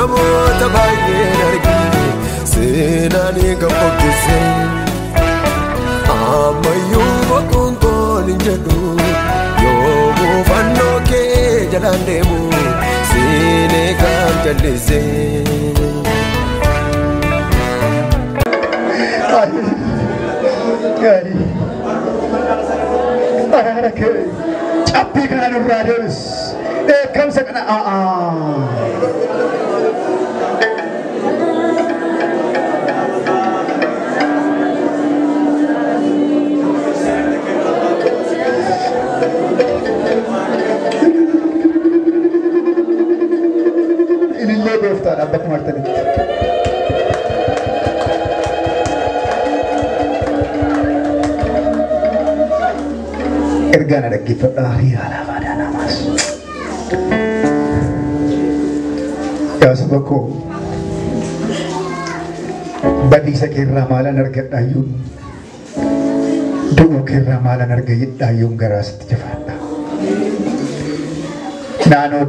Namoota baay'een argine seenaan kan fokkise. Ammayyuu boquun koon hin jedhu yoomuu fannoo kee jalaan deemu siinee kan jallise. Araara kee cabbii kana nurraa deebis dheekkamsa kana a'aa. Ilillee gooftaadha bakkuma artanitti. Ergaa na dhaggeeffadhaa yaala baadhaa namaas. Yaa saba koo badiisa keerraa maalan argadhaayyuun du'uu keerraa maalan argadhaayyuun garaa sitti jafaadha. Naannoo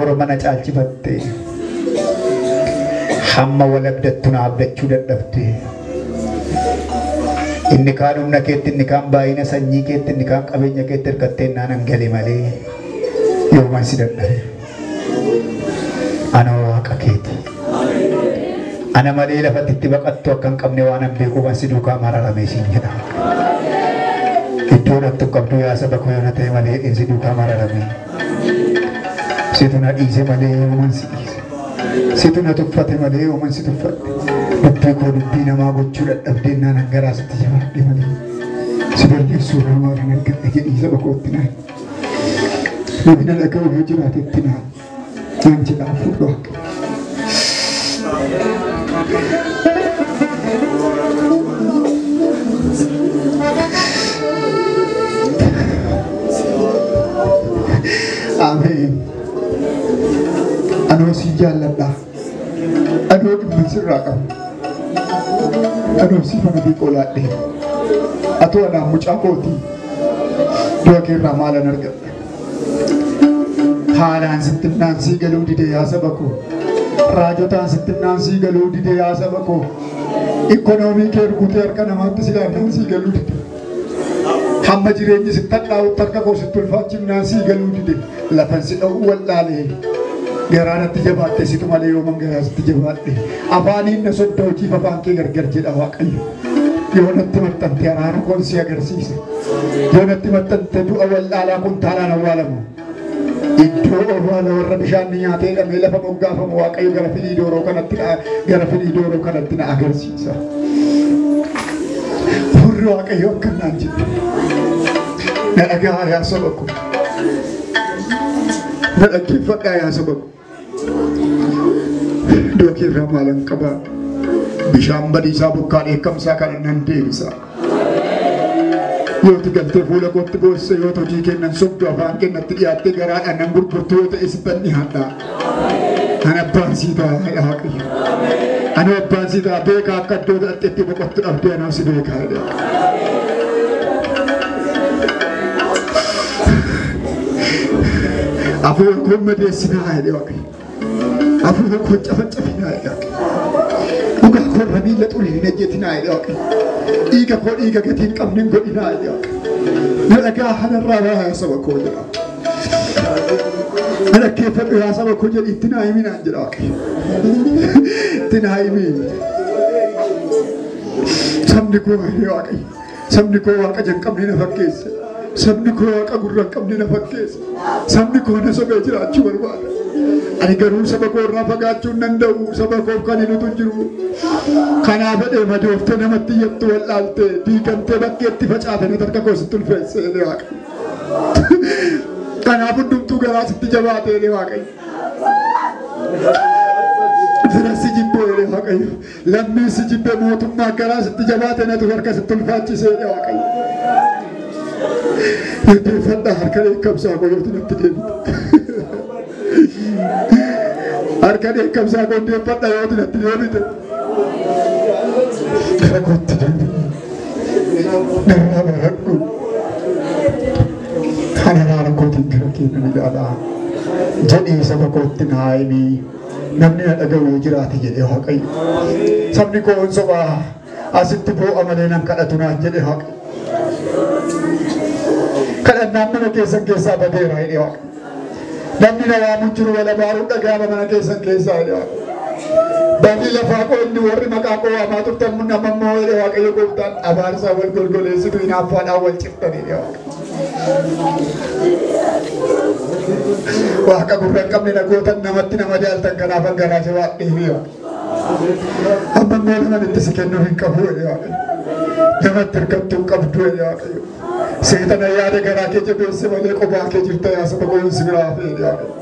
horma na caalchifatte hamma wal abdattu na abdachuu dadhabde. Inni kaan humna keetti, inni kaan baay'ina sanyii keetti, inni kaan qabeenya keetti hirkattee naan gale malee yooman si dadhabe. Ana waaqa keeti. Ana malee lafatti itti baqattu akka hin qabne waan an beekuuf si duukaa mararame siin jedha. Iddoo dhattu qabdu yaa saba koo yoo ta'e malee si duukaa mararame. Situ na dhiise malee yooman si dhiise. Situ na tuffate malee yooman si tuffadhe. Dubbii koo dubbii namaa gochuu dadhabdee naan garaa sitti jabaadhe malee. Si balleessuu namaa kan argadhe jedhii saba kootti naan. Namni na dhaga'u yoo jiraatetti naan. Naan jedhaa fuudhu akka. Ameen. Anoo si jaalladha. Anoo dhimma sirraa qaba. Anoo si mana biqolaadhe. Atoo anaan mucaa kootii. Du'a keerraa maalan argadha. Haalaan sitti naansii galuu dide yaa saba koo. Raajotaan sitti naansii galuu dide yaa saba koo. Ikoonoomii kee rukutee harka namaatti silaan naansii galuu dide. Hamma jireenyi sitti hadhaa'utti harka koo sitti ulfaachifnaan sii galuu dide. Lafan si dha'uu wallaalee. Garaa natti jabaatte situ malee yooman garaa sitti jabaadhe. Afaaniin na sodda hojiif afaan kee gargar jedha Waaqayyo. Yoo natti maxxante araara koon si agarsiisa. Yoo natti maxxante du'a wallaalaa kuntaalaan awwaalamu. Iddoo awwaala warra bishaan ni nyaatee hidhamee lafa moggaafamu Waaqayyo gara fidii dooroo kanatti gara fidii dooroo kanatti na agarsiisa. Furri Waaqayyo akkanaan jedhe. Na dhagaa yaa saba koo. Na dhaggeeffadhaa yaa saba koo. Du'a keerraa maalan qabaa? Bishaan badiisaa bokkaa dheekkamsaa kana nan deebisa. Yoo galtee fuula kootti boosse yoo hojii kennan sobdu afaan kennatti dhiyaattee garaadhaan nan gurgurtu yoo ta'e sittan dhiyaadha. Ani abbaan sii ta'a Waaqayyo. Ani abbaan sii ta'a beekaa akka iddoo dhaqxeetti boqottu dhabdee anaa si beekaa jedha. Afuura koo madeessinaa jedhe Waaqayyo. Afuura koo cafacafinaa jedhe Waaqayyo. Dhugaa koo irra miila xurii hin ejjetinaa jedhe Waaqayyo. Dhiiga koo dhiiga gatii hin qabne hin godhinaa jedhe Waaqayyo. Na dhagaa kanarraa bahaa yaa saba koo jedha. Na dhaggeeffadhu yaa saba koo jedhi itti naa himinaan jedha Waaqayyo. Itti naa himi. Sabni koo jedhe Waaqayyo. Sabni koo waaqa ija hin qabne na fakkeessa. Sabni koo waaqa gurra hin qabne na fakkeessa. Sabni koo na sobee jiraachuu barbaada. Ani garuu saba koo irraa fagaachuu hin danda'u. Saba koof kan hin utu jiru. Kanaaf jedhee madooftee namatti iyyattu wallaaltee diigamtee bakkeetti facaate na harka koo sitti ulfeesse jedhe Waaqayyo. Kanaaf hundumtuu garaa sitti jabaate jedhe Waaqayyo. Fira si jibbee jedhe Waaqayyo. Lammii si jibbee mootummaa garaa sitti jabaate natu harka sitti ulfaachise jedhe Waaqayyo. Dhaggeeffadhaa harka dheekkamsaa koo yoo natti deebite. Harka dheekkamsaa koo deeffadhaa yoo natti deebite. Gara kootti deebi'i. Narraa baradhu. Kana araara kootiin gara kee nan ilaalaa. Jedhii saba kootti naa himi. Namni na dhaga'u jiraate jedhee Waaqayyo. Sabni koo hin sobaa asitti boo'a malee nan kadhatu naan jedhee Waaqayyo. Kadhannaan mana keessan keessaa badeera jedhee Waaqayyo. Namni na waamu jiru wal abaaruun dhaga'ama mana keessan keessaa jedhee Waaqayyo. Bani lafaa koo inni warri maqaa koo waamaa turtan nama immoo jedhee Waaqayyo gooftaan abaarsaa wal golgoleessitu hinaaffaadhaan wal ciftan jedhee Waaqayyo. Waaqa gurra hin qabne dhagootan namatti nama jaaltan kanaaf garaa jabaadhee jedhee Waaqayyo. Amma immoo nama itti si kennuu hin qabu jedhee Waaqayyo. Namatti hirkattuu hin qabdu jedhee Waaqayyo. Seexana yaada garaa kee jabeesse malee kophaa kee jirta yaa saba koo si biraa hafe jedhee Waaqayyo.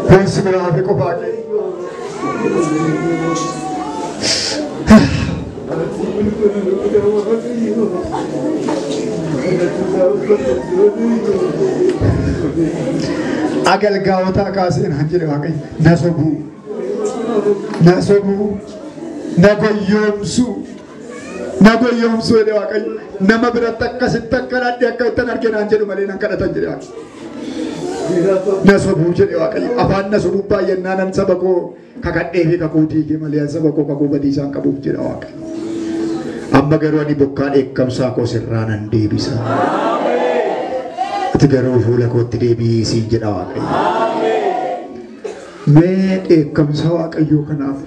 Kun si biraa hafe kophaa kee. Agalgaa'otaa kaasee naan jedhe Waaqayyo. Na sobuu, na sobuu, na goyyoomsuu, na goyyoomsuu jedhe Waaqayyo. Nama biratti akkasitti akka dhadhe akka ittiin arge naan jedhu malee nan kadhatan jedhe Waaqayyo. Na sobuu jedhe Waaqayyo. Afaan na sobuu baay'annaan an saba koo kakadhee fi kakuu diige malee an saba koo kakuu badiisaan qabuuf jedha Waaqayyo. Amma garuu ani bokkaa dheekkamsaa koo sirraa nan deebisa. Ati garuu fuula kootti deebi'ii siin jedha Waaqayyo. Mee dheekkamsa Waaqayyoo kanaaf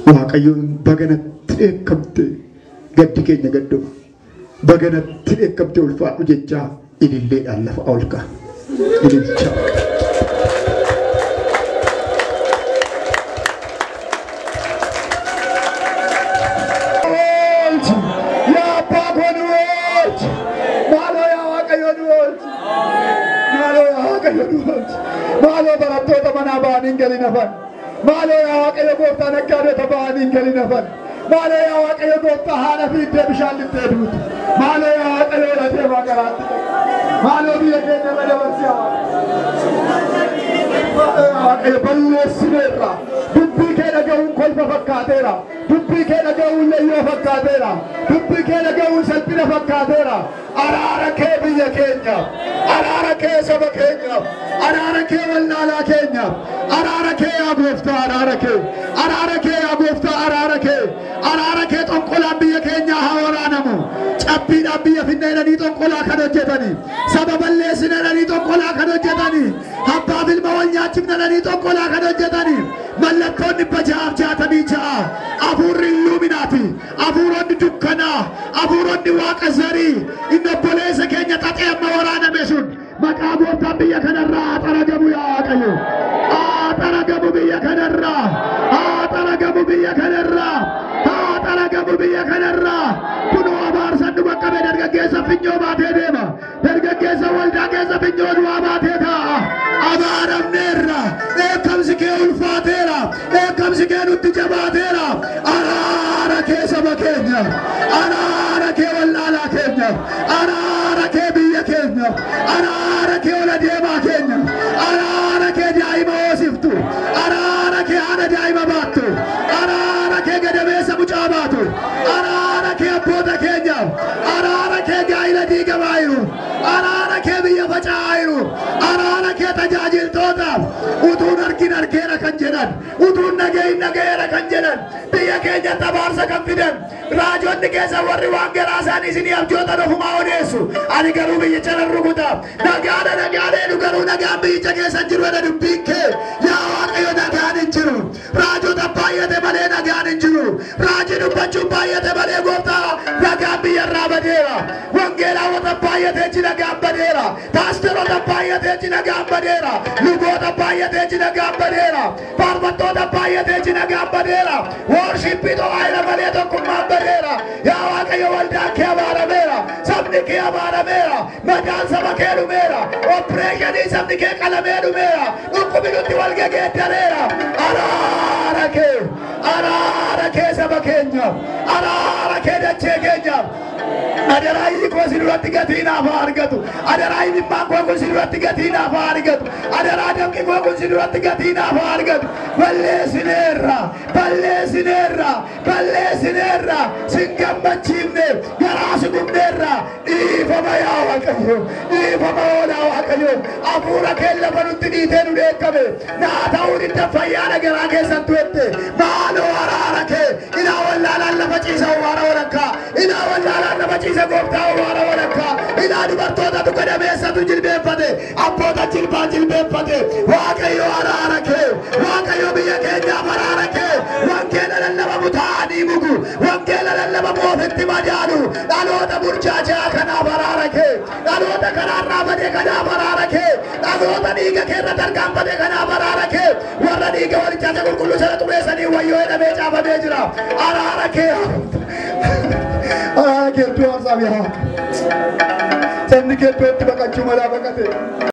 Waaqayyoon baganatti dheekkamte gaddi keenya gadduma. Baganatti dheekkamte ulfaadhu jechaa ililleedhaan lafa ol ka'a. Ililcha. Yaa abbaa koo nu oolchi. Maaloo yaa Waaqayyo nu oolchi. Maaloo yaa Waaqayyo nu oolchi. Maaloo barattoota manaa ba'anii hin galin hafan. Maaloo yaa Waaqayyo gooftaa naggaadota ba'anii hin galin hafan. Maaloo yaa Waaqayyo gooftaa haadha fiiddee bishaan lixxee duutu. Maaloo yaa Waaqayyo lateemaa garaatti. Maaloo biyya keenya irra dabarsi yaa Waaqayyo balleessineerra. Dubbii kee dhaga'uun kolfa fakkaateera. Dubbii kee dhaga'uun leeyyoo fakkaateera. Dubbii kee dhaga'uun salphina fakkaateera. Araara kee biyya keenyaaf, araara kee saba keenyaaf, araara kee wallaalaa keenyaaf, araara kee yaa gooftaa, araara kee, araara kee yaa gooftaa, araara kee, araara kee xonqolaan biyya keenyaa haa waraanamu. Cabbiidhaan biyya finneedhanii xonqolaa kan hojjetanii, saba balleessinedhanii xonqolaa kan hojjetanii, abbaa fi ilma wal nyaachifnedhanii xonqolaa kan hojjetanii, mallattoon 666 hafuurri illuuminaati, hafuuronni dukkanaa, hafuuronni waaqa zarii, inni obboleessa keenya xaxee amma waraaname sun maqaa gooftaan biyya kanarraa haa xaragamu yaa Waaqayyo. Haa xaragamu biyya kanarraa, haa xaragamu biyya kanarraa, haa xaragamu biyya kanarraa. Kunoo abaarsan nu qaqqabe dargaggeessa finyoo baatee deema. Dargaggeessa waldaa keessa finyoo du'aa baatee taa'a. Abaaramneerra. Dheekkamsi kee ulfaateera. Dheekkamsi kee nutti jabaateera. Araara kee saba keenya. Araara kee wallaalaa keenya. Araara kee biyya keenya. Araara kee ola deemaa keenya. Araara kee daa'ima hoosiftu. Araara kee haadha daa'ima baattu. Araara kee gadameessa mucaa baatu. Araara kee abboota keenya. Araara kee gaa'ila diigamaa jiru. Araara kee biyya faca'aa jiru. Araara kee tajaajiltootaaf utuun argin argeera kan jedhan, utuun dhagahin dhagaheera kan jedhan, biyya keenyatti abaarsa kan fidan, raajonni keessa warri waan garaa isaanii isinii abjootan ofumaa odeessu. Ani garuu biyyicha nan rukuta. Nagaadha nagaadha jedhu garuu nagaan biyyicha keessa hin jiru jedha dubbiin kee. Yaa Waaqayyo nagaan hin jiru. Raajota baay'ate malee nagaan hin jiru. Raajii dubbachuun baay'ate malee gooftaa nagaan biyyarraa badeera. Wangeelaawwata baay'ateechi nagaan badeera. Paasteroota baay'ateechi nagaan badeera. Luboota baay'ateechi nagaan badeera. Faarfattoota baay'ateechi nagaan badeera. Worshippii to'aayira malee tokkummaan badeera. Yaa Waaqayyo waldaan kee abaarameera. Sabni kee abaarameera. Madaan saba kee dhumeera. Opereeshinii sabni kee qalamee dhumeera. Dhukkubni nutti wal gegeeddareera. Araara kee, araara kee saba keenyaaf, araara kee dachee keenyaaf. Adaraa iji koo si duratti gatii naaf haa argatu. Adaraa imimmaan koo kun si duratti gatii naaf haa argatu. Adaraa dafqi koo kun si duratti gatii naaf haa argatu. Balleessineerra, balleessineerra, balleessineerra. Sin gammachiifne, garaa si gubneerra. Dhiifama yaa Waaqayyo, dhiifama oolaa Waaqayyo. Hafuura kee lafa nutti dhiitee nu dheekkame. Naa ta'uu didda fayyaadha garaa keessan tu'ette. Maaloo araara kee ilaa wallaalaan lafa ciisa waara walakkaa. Ilaa wallaalaan lafa ciisa gooftaa waara walakkaa. Ilaa dubartootatu gadameessatu jilbeenfate. Abboota jilbaan jilbeenfate. Waaqayyo araara kee, Waaqayyo biyya keenyaaf araara kee. Wangeela lallabamu taa'anii mugu. Wangeela lallabamu ofitti madaalu. Dhaloota burjaajaa kanaaf araara kee. Dhaloota karaarraa badee kanaaf araara kee. Dhaloota dhiiga keerra tarkaanfate kanaaf araara kee. Warra dhiiga walichaa isa qulqulluu sana xureessanii wayyoo jedhamee caafamee jira. Araara kee. Araara kee iddoo aarsaa yaa Waaqa. Sabni kee iddoo itti baqachuu malaa baqate.